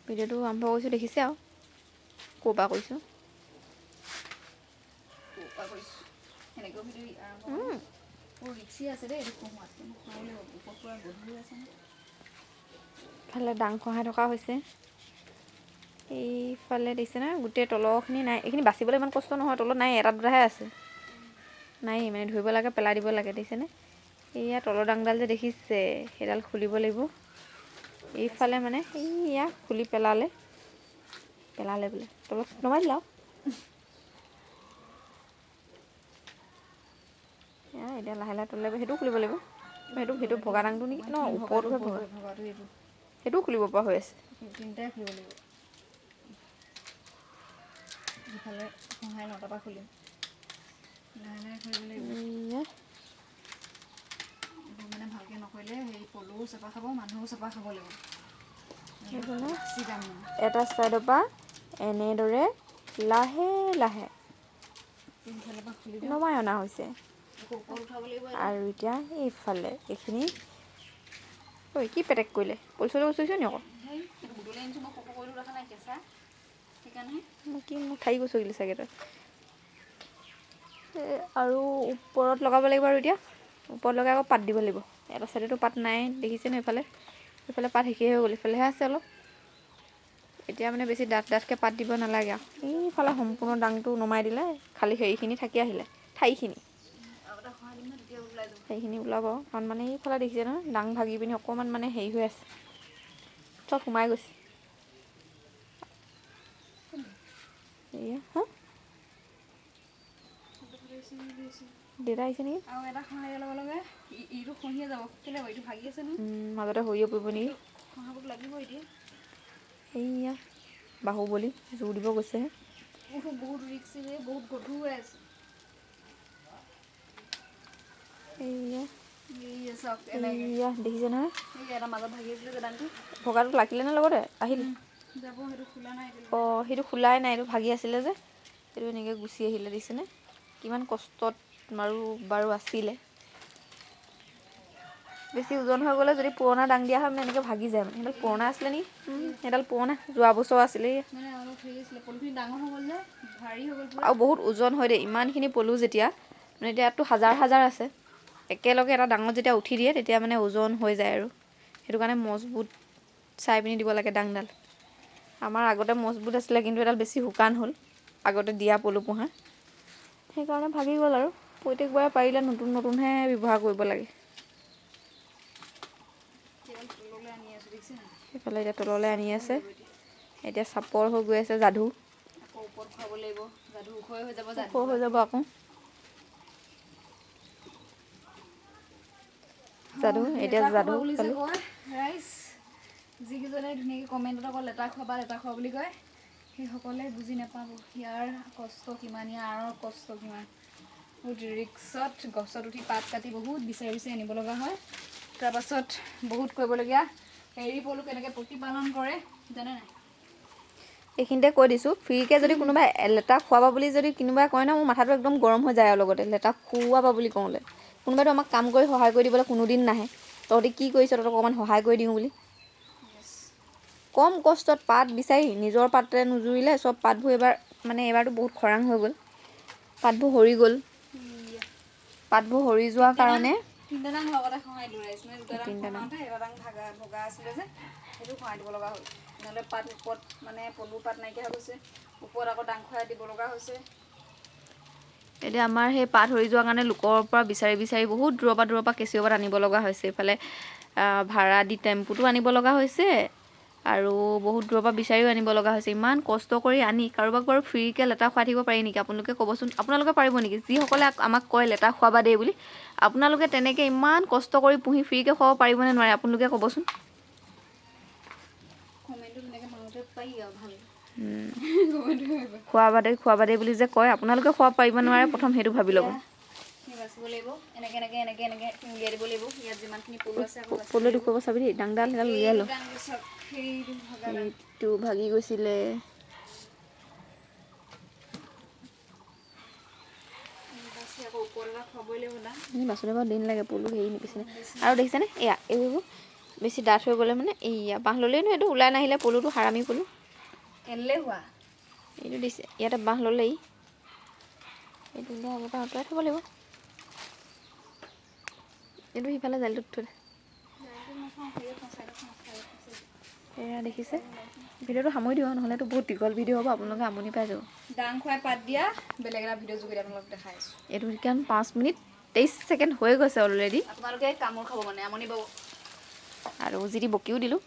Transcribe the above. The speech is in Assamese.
ভিডিঅ'টো আৰম্ভ কৰিছোঁ, দেখিছে আৰু ক'ৰ পৰা কৰিছোঁ। ইফালে ডাং খহাই থকা হৈছে। এইফালে দেখিছে নহয়, গোটেই তলৰখিনি নাই। এইখিনি বাচিবলৈ ইমান কষ্ট নহয়, তলত নাই, এটা দুটাহে আছে। নাই মানে ধৰিব লাগে, পেলাই দিব লাগে। দেখিছেনে এইয়া তলৰ ডাংডাল যে দেখিছে, সেইডাল খুলিব লাগিব। এইফালে মানে এইয়া খুলি পেলালে, পেলালে বোলে তলত নমাই দিলে আৰু। এতিয়া লাহে লাহে তললৈ সেইটোও খুলিব লাগিব। সেইটো সেইটো ভগা ডাংটো নেকি ন? ওপৰটোহে ভগা, সেইটোও খুলিব পৰা হৈ আছে। তিনিটাই খুলিব লাগিব। ইফালে সহায় নটাৰ পৰা খুলিম, লাহে লাহে খুলিব লাগিব। মানে ভালকৈ নকৰিলে সেই পলুও চেপা খাব, মানুহো চেপা খাব লাগিব। এটা ছাইডৰ পৰা এনেদৰে লাহে লাহে নমাই অনা হৈছে। আৰু এতিয়া এইফালে এইখিনি ঐ কি পেটেক কৰিলে, পলচলৈ গুচৈছ নি আকৌ? কি মোক ঠাৰি গুচকিলে চাগে তই। আৰু ওপৰত লগাব লাগিব। আৰু এতিয়া ওপৰত লগাই আকৌ পাত দিব লাগিব। এটা চাইডেতো পাত নাই, দেখিছে ন? এইফালে এইফালে পাত শেষেই হৈ গ'ল, ইফালেহে আছে অলপ। এতিয়া মানে বেছি ডাঠ ডাঠকৈ পাত দিব নালাগে আৰু। এইফালে সম্পূৰ্ণ ডাংটো নমাই দিলে, খালী হেৰিখিনি থাকি আহিলে, ঠাৰিখিনি সেইখিনি ওলাব। কাৰণ মানে এইফালে দেখিছে নহয়, ডাং ভাগি পিনি অকণমান মানে হেৰি হৈ আছে, চব সোমাই গৈছে। এয়া হা দেউতা আহিছে নেকি? মাজতে সৰিয়ে পৰিব নেকি? এইয়া বাহুবলী জোৰ দিব গৈছেহে। এইয়া এইয়া দেখিছে নহয়, ভগাটো লাগিলে নে লগতে আহিল? অঁ, সেইটো খোলাই নাই, এইটো ভাগি আছিলে যে, সেইটো এনেকৈ গুচি আহিলে। দেখিছেনে কিমান কষ্টত মাৰো বাৰু আছিলে। বেছি ওজন হৈ গ'লে যদি পুৰণা ডাং দিয়া হয় মানে এনেকৈ ভাগি যায়। মানে সেইডাল পুৰণা আছিলে নেকি? সেইডাল পুৰণা, যোৱা বছৰ আছিলে। আৰু বহুত ওজন হয় দেই ইমানখিনি পলু যেতিয়া, মানে এতিয়া ইয়াততো হাজাৰ হাজাৰ আছে, একেলগে এটা ডাঙৰ যেতিয়া উঠি দিয়ে তেতিয়া মানে ওজন হৈ যায়। আৰু সেইটো কাৰণে মজবুত চাই পিনি দিব লাগে ডাংডাল। আমাৰ আগতে মজবুত আছিলে, কিন্তু এডাল বেছি শুকান হ'ল আগতে দিয়া পলু পোহা, সেইকাৰণে ভাগি গ'ল। আৰু প্ৰত্যেকবাৰে পাৰিলে নতুন নতুনহে ব্যৱহাৰ কৰিব লাগে। সেইফালে এতিয়া তললৈ আনি আছে। এতিয়া চাপৰ হৈ গৈ আছে যাদু, ওখ হৈ যাব আকৌ যাদু। এতিয়া যাদু ৰাইজ যিকেইজনে ধুনীয়াকৈ কমেণ্টত অকল লেটা খোৱা লেটা খোৱা বুলি কয়, সেইসকলে বুজি নাপাব ইয়াৰ কষ্ট কিমান, ইয়াৰ আঁৰৰ কষ্ট কিমান। বহুত ৰিক্সত গছত উঠি পাত কাটি বহুত বিচাৰি বিচাৰি আনিব লগা হয়। তাৰপাছত বহুত কৰিবলগীয়া। এৰী পলু কেনেকৈ প্ৰতিপালন কৰে জানে নাই? এইখিনিতে কৈ দিছোঁ, ফ্ৰীকৈ যদি কোনোবাই লেটা খুৱাবা বুলি যদি কোনোবাই কয় ন, মোৰ মাথাটো একদম গৰম হৈ যায়। আৰু লগতে লেটা খুৱাবা বুলি কওঁতে কোনোবাইতো আমাক কাম কৰি সহায় কৰি দিবলৈ কোনোদিন নাহে। তহঁতি কি কৰিছ, তহঁতক অকণমান সহায় কৰি দিওঁ বুলি। কম কষ্টত পাত বিচাৰি নিজৰ পাতে নুজুৰিলে, চব পাতবোৰ এইবাৰ মানে এইবাৰতো বহুত খৰাং হৈ গ'ল, পাতবোৰ সৰি গ'ল। পাতবোৰ সৰি যোৱাৰ কাৰণে তিনিটা ডাং লগতে খহাই দিলোঁ ৰাইজ। মানে দুটা ডাং খহাওঁতে এটা ডাং ভগা আছিলে যে, সেইটো খহাই দিব লগা হ'ল। নহ'লে পাত ওপৰত মানে পলু পাত নাইকিয়া হৈ গৈছে, ওপৰত আকৌ ডাং খুৱাই দিব লগা হৈছে। এতিয়া আমাৰ সেই পাত সৰি যোৱাৰ কাৰণে লোকৰ পৰা বিচাৰি বিচাৰি বহুত দূৰৰ পৰা কেঁচিঅ পাত আনিব লগা হৈছে। এইফালে ভাড়া দি টেম্পুটো আনিব লগা হৈছে, আৰু বহুত দূৰৰ পৰা বিচাৰিও আনিব লগা হৈছে। ইমান কষ্ট কৰি আনি কাৰোবাক বাৰু ফ্ৰীকৈ লেটা খুৱাই থাকিব পাৰি নেকি? আপোনালোকে ক'বচোন, আপোনালোকে পাৰিব নেকি? যিসকলে আমাক কয় লেটা খুৱাবা দেই বুলি, আপোনালোকে তেনেকৈ ইমান কষ্ট কৰি পুহি ফ্ৰীকৈ খুৱাব পাৰিবনে নোৱাৰে? আপোনালোকে ক'বচোন। খোৱাবা দেই খোৱাবা দেই বুলি যে কয়, আপোনালোকে খুৱাব পাৰিব নোৱাৰে, প্ৰথম সেইটো ভাবি ল'ব। পলু দেখুৱাব চাবি দেই, ডাংডাল সেইডাল উলিয়াই ল। সেইটো ভাগি গৈছিলে। বাচোঁতে বাৰু দিন লাগে, পলু হেৰি নিবিচিনে। আৰু দেখিছেনে এয়া এইবোৰ বেছি ডাঠ হৈ গ'লে মানে এইয়া বাঁহ ল'লেই নহয়, এইটো ওলাই নাহিলে পলুটো, হাৰামি পলু। এলেহুৱা। এইটো দিছে, ইয়াতে বাঁহ ল'লেই এইটো এতিয়া আগৰ পৰা আঁতৰাই থ'ব লাগিব। এইটো সিফালে জালিটোত থৈ দে। এয়া দেখিছে, ভিডিঅ'টো সামৰি দিওঁ, নহ'লেতো বহুত দীঘল ভিডিঅ' হ'ব, আপোনালোকে আমনি পাই যাব। দাং খুৱাই পাত দিয়া বেলেগ এটা ভিডিঅ' যোগেদি আপোনালোকক দেখাই আছোঁ। এইটো কাৰণ 5 মিনিট 23 ছেকেণ্ড হৈ গৈছে অলৰেডি। আপোনালোকে কামোৰ খাব, মানে আমনি পাব। আৰু যি টি বকিও দিলোঁ।